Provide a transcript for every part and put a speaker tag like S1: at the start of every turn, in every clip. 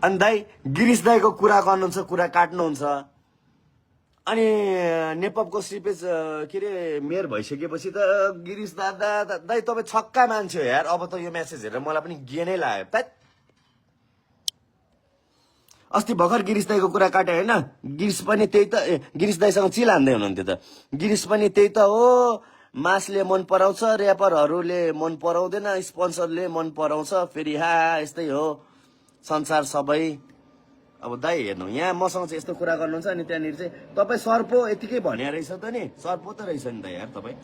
S1: अनि दाई गिरीश दाईको कुरा गर्नुहुन्छ, कुरा काट्नुहुन्छ। अनि नेपको श्रीपेज के अरे मेयर भइसकेपछि त गिरीश दाई तपाईँ छक्का मान्छे हो यार। अब त यो मेसेज हेरेर मलाई पनि गेनै लाग्यो। अस्ति भर्खर गिरीश दाईको कुरा काटे होइन, गिरीश पनि त्यही त गिरीश दाईसँग चिल हान्दै हुनुहुन्थ्यो त। गिरीश पनि त्यही त हो, मासले मन पराउँछ, ऱ्यापरहरूले मन पराउँदैन, स्पोन्सरले मन पराउँछ, फेरि यस्तै हो संसार सबै। अब दाई हेर्नु, यहाँ मसँग चाहिँ यस्तो कुरा गर्नुहुन्छ अनि त्यहाँनिर चाहिँ तपाईँ सर्पो यतिकै भने रहेछ त नि, सर्पो त रहेछ नि त यार तपाईँ।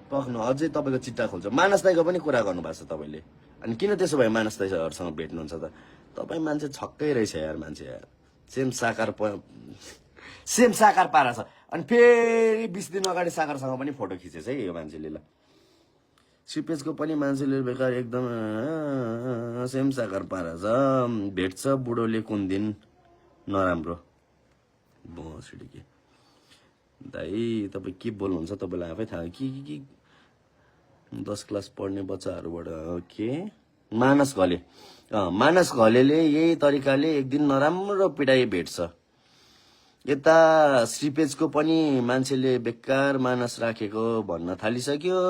S1: पख्नु अझै तपाईँको चिट्टा खोल्छ। मानस दाईको पनि कुरा गर्नुभएको छ तपाईँले, अनि किन त्यसो भए मानस दाईहरूसँग भेट्नुहुन्छ त? तपाईँ मान्छे छक्कै रहेछ यार, मान्छे यार सेम साकार पारा छ। अनि फेरि 20 दिन अगाडि सागरसँग पनि फोटो खिचेछ है यो मान्छेले। ल सिपेजको पनि मान्छेले बेकार एकदम सेम साकार पारा छ। भेट्छ बुढोले कुन दिन नराम्रो बसिडी के दाई तपाईँ के बोल्नुहुन्छ तपाईँलाई आफै थाहा कि 10 क्लास पढ्ने बच्चाहरूबाट के मानस घलेले यही तरिकाले एक दिन नराम्रो पिटाइ भेट्छ। यता श्रीपेजको पनि मान्छेले बेकार मानस राखेको भन्न थालिसक्यो।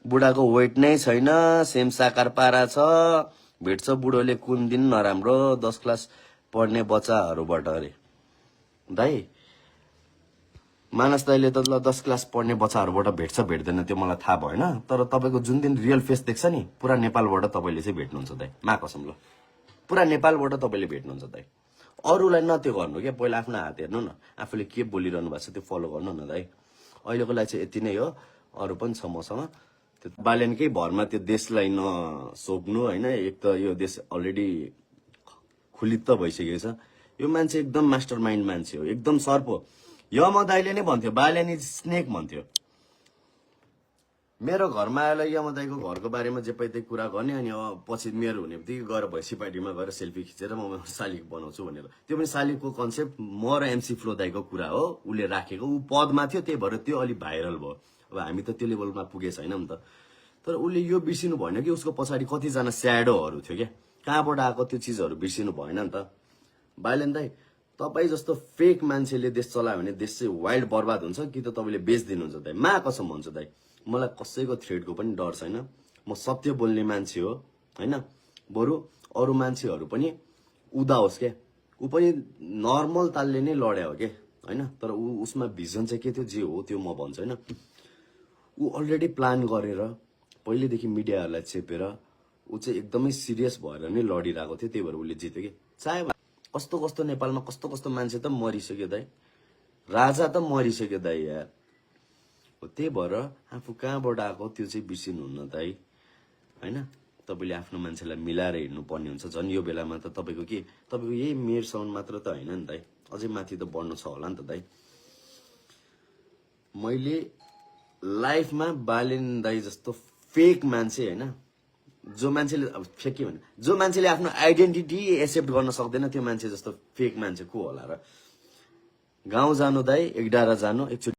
S1: बुढाको वेट नै छैन, सेम साकार पारा छ, भेट्छ बुढोले कुन दिन नराम्रो 10 क्लास पढ्ने बच्चाहरूबाट अरे। दाई मानस दाईले त ल 10 क्लास पढ्ने बच्चाहरूबाट भेट्छ भेट्दैन त्यो मलाई थाहा भएन, तर तपाईँको जुन दिन रियल फेस देख्छ नि पुरा नेपालबाट तपाईँले चाहिँ भेट्नुहुन्छ दाई, मा कसम ल पुरा नेपालबाट तपाईँले भेट्नुहुन्छ दाई। अरूलाई न त्यो गर्नु क्या, पहिला आफ्नो हात हेर्नु न, आफूले के बोलिरहनु भएको छ त्यो फलो गर्नु न दाई। अहिलेको लागि चाहिँ यति नै हो, अरू पनि छ मसँग। त्यो बाल्यानकै भरमा त्यो देशलाई नसोप्नु होइन। एक त यो देश अलरेडी खुलित्त भइसकेको छ। यो मान्छे एकदम मास्टर माइन्ड मान्छे हो, एकदम सर्प हो। यम दाईले नै भन्थ्यो बाल्यानी स्नेक भन्थ्यो। मेरो घरमा आएर यम दाईको घरको बारेमा जे पाइ त्यही कुरा गर्ने, अनि पछि मेरो हुने बित्तिकै गएर भैँसी पार्टीमा गएर सेल्फी खिचेर म शालिक बनाउँछु भनेर। त्यो पनि शालिकको कन्सेप्ट म र एमसी फ्लो दाईको कुरा हो, उसले राखेको। ऊ पदमा थियो त्यही भएर त्यो अलि भाइरल भयो। अब हामी त त्यो लेभलमा पुगे छैनौँ त, तर उसले यो बिर्सिनु भएन कि उसको पछाडि कतिजना स्याडोहरू थियो क्या, कहाँबाट आएको त्यो चिजहरू बिर्सिनु भएन नि त। बाइलेन दाई तपाईँ जस्तो फेक मान्छेले देश चलायो भने देश चाहिँ वाइल्ड बर्बाद हुन्छ कि त तपाईँले बेचिदिनुहुन्छ दाई, मा कसम भन्छु दाई। मलाई कसैको थ्रेडको पनि डर छैन, म सत्य बोल्ने मान्छे हो होइन। बरु अरू मान्छेहरू पनि उदाओस् क्या, ऊ पनि नर्मल तालले नै लड्या हो क्या होइन। तर उसमा भिजन चाहिँ के थियो जे हो त्यो म भन्छु होइन। ऊ अलरेडी प्लान गरेर पहिलेदेखि मिडियाहरूलाई चेपेर ऊ चाहिँ एकदमै सिरियस भएर नै लडिरहेको थियो, त्यही भएर उसले जित्यो कि। चाहे कस्तो कस्तो नेपालमा कस्तो कस्तो मान्छे त मरिसक्यो दाई, राजा त मरिसक्यो दाई यार। त्यही भएर आफू कहाँबाट आएको त्यो चाहिँ बिर्सिनुहुन्न दाई होइन। तपाईँले आफ्नो मान्छेलाई मिलाएर हिँड्नु पर्ने हुन्छ। झन् यो बेलामा त तपाईँको के तपाईँको यही मेयरसम्म मात्र त होइन नि दाई, अझै माथि त बढ्नु छ होला नि त दाई। मैले लाइफमा बालेन दाई जस्तो फेक मान्छे होइन, जो मान्छेले अब फेक के भने जो मान्छेले आफ्नो आइडेन्टिटी एक्सेप्ट गर्न सक्दैन त्यो मान्छे जस्तो फेक मान्छे को होला र। गाउँ जानु दाई, एक डाँडा जानु, एकचोटि